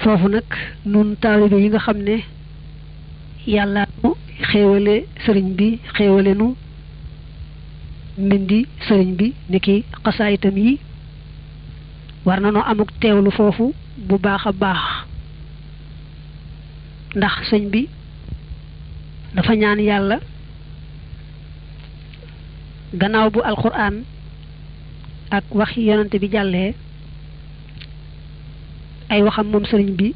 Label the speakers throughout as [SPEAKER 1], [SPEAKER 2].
[SPEAKER 1] foofu nag nun taalibe yi nga xam ne yàlla nu xéewale sëriñ bi xéewale nu mbindi sëriñ bi niki xasaayitam yi war na noo amuk teewlu foofu bu baax a baax ndax sëñ bi dafa ñaan yàlla gannaaw bu alquran ak waxi yonante bi jàllee ay waxam moom sëriñ bi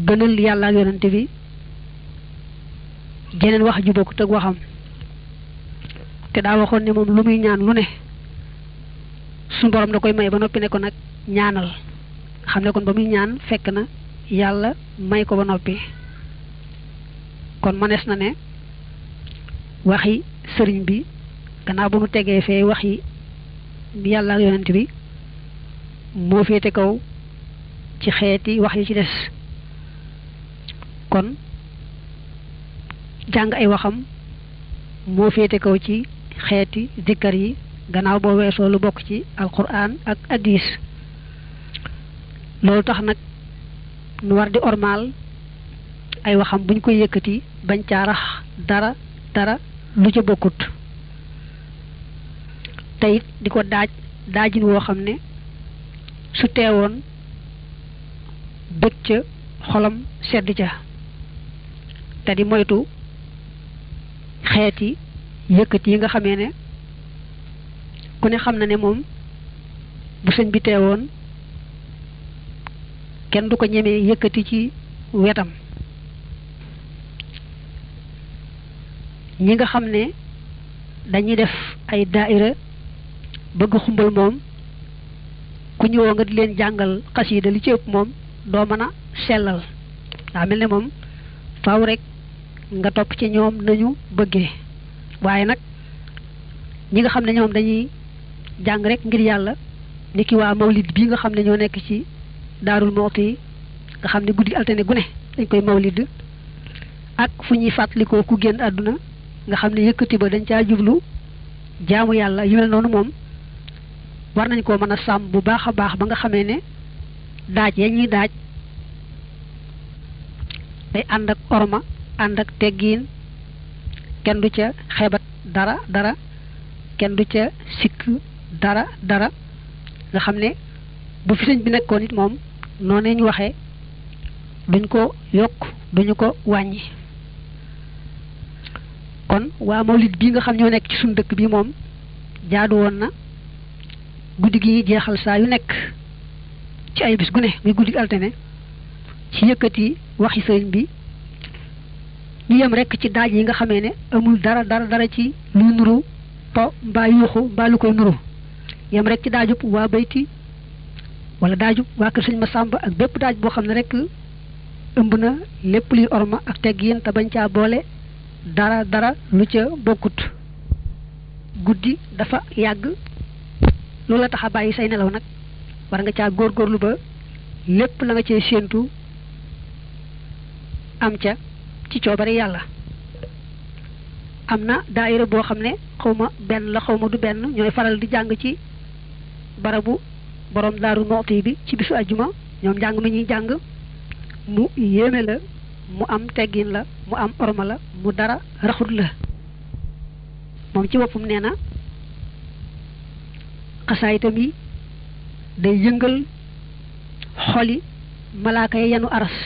[SPEAKER 1] gënal yàlla ak yonante bi jeneen wax ju bokkut ak waxam te daa waxoon ne moom lu muy ñaan lu ne suñu borom da koy may ba noppi ne ko nag ñaanal xam ne kon ba muy ñaan fekk na yàlla may ko ba noppi kon mënees na ne waxi sëriñ bi gannaaw bu nu tegee fee waxi yàlla ak yonent bi moo féete kaw ci xeeti wax yi ci des kon jàng ay waxam moo féete kaw ci xeeti zikkar yi gannaaw boo weesoo lu bokk ci alquran ak hadis loolu tax nag nu war di ormaal ay waxam buñ koy yëkkati bañ caa rax dara lu ca bokkut te it di ko daajin woo xam ne su teewoon bëgg ca xolam sedd ca te di moytu xeeti yëkkati yi nga xamee ne ku ne xam na ne moom bu sëñ bi teewoon kenn du ko ñemee yëkkati ci wetam ñi nga xam ne dañuy def ay daaira bëgg xumbal moom ku ñëwoo nga di leen jàngal xasiida li ci ëpp moom doo mën a sellal daa mel ne moom faaw rek nga topp ci ñoom nañu bëggee waaye nag ñi nga xam ne ñoom dañuy jàng rek ngir yàlla ni ki waa mawlid bii nga xam ne ñoo nekk ci daarul Muxti nga xam ne guddi altine gu ne dañ koy mawlid ak fu ñuy fàttalikoo ku génn àdduna nga xam ne yëkkati ba dañ caa jublu jaamu yàlla yu mel noonu moom war nañ koo mën a sàmm bu baax a baax ba nga xamee ne daaj ya ñuy daaj day ànd ak orma ànd ak teggiin kenn du ca xeebat dara kenn du ca sikk dara nga xam ne bu fi sëñ bi nekkoon it moom noonu ñu waxee duñ ko yokk duñu ko wàññi kon waa mawlid bii nga xam ñoo nekk ci suñu dëkk bi moom jaadu woon na guddi gi ñuy jeexal saa yu nekk ci ay bis gu ne muy guddi altine ci yëkkati waxi sëriñ bi ñu yem rekk ci daaj yi nga xamee ne amul dara ci luy nuru po mbaa yuuxu mbaa lu koy nuru yem rek ci daajub waa bayti wala daajub waa kër sëñ Masamba ak bépp daaj boo xam ne rek ëmb na lépp luy orma ak teggin te bañ caa boole dara lu ca bokkut guddi dafa yàgg loolu la tax a bàyyi say nelaw nag war nga caa góorgóorlu ba lépp la nga cee séentu am ca ci coobare yàlla am na daayira boo xam ne xawma benn la xawma du benn ñooy faral di jàng ci barabu borom daaru Muxti bi ci bisu ajjuma ñoom jàng mi ñuy jàng mu yéeme la mu am teggin la mu am orma la mu dara raxut la moom ci boppam nee na xasaayitam yi day yëngal xoli malaaka yi yanu aras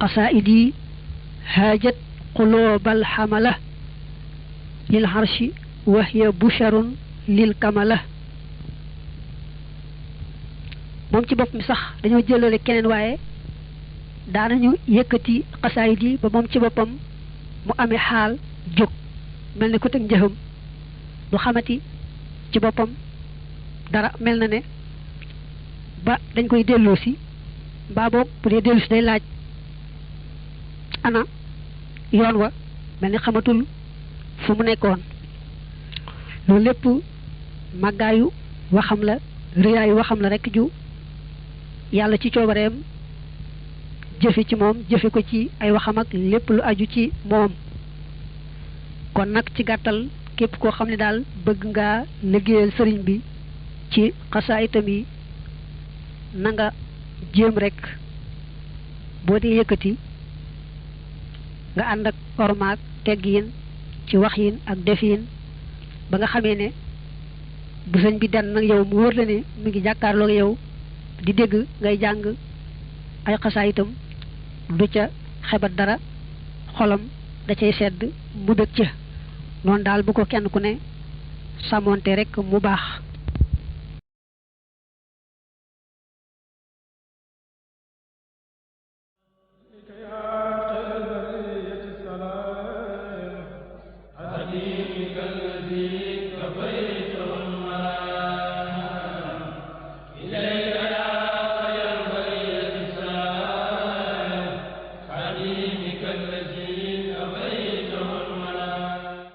[SPEAKER 1] xasaayid yi haajat quluubal xamala lil harshi wa hiya busharun lil kamala moom ci bopp mi sax dañoo jëlale keneen waaye daanañu yëkkati xasaayid yi ba moom ci boppam mu amee xaal jóg mel ne ku teg njëxam du xamati ci boppam dara mel na ne ba dañ koy delloosi mbaa boog bu dee delloosi day laaj ana yoon wa mel ni xamatul fu mu nekkoon loolu lépp màggaayu waxam la rëyaayu waxam la rekk ju yàlla ci coobareem jëfe ci moom jëfe ko ci ay waxam ak lépp lu aju ci moom kon nag ci gàttal képp koo xam ne daal bëgg ngaa liggéeyal sëriñ bi ci xasaayitam yi na nga jéem rek boo dee yëkkati nga ànd ak ormaak teggiin ci waxin ak defin ba nga xamee ne bu sëñ bi den nag yow mu wóor la ne mi ngi jàkkaarloog yow di dégg ngay jàng ay xasaa itam du ca xebat dara xolam da cay sedd mu dëkk ca noonu daal bu ko kenn ku ne sàmmoonte rek mu baax
[SPEAKER 2] الذي كفيت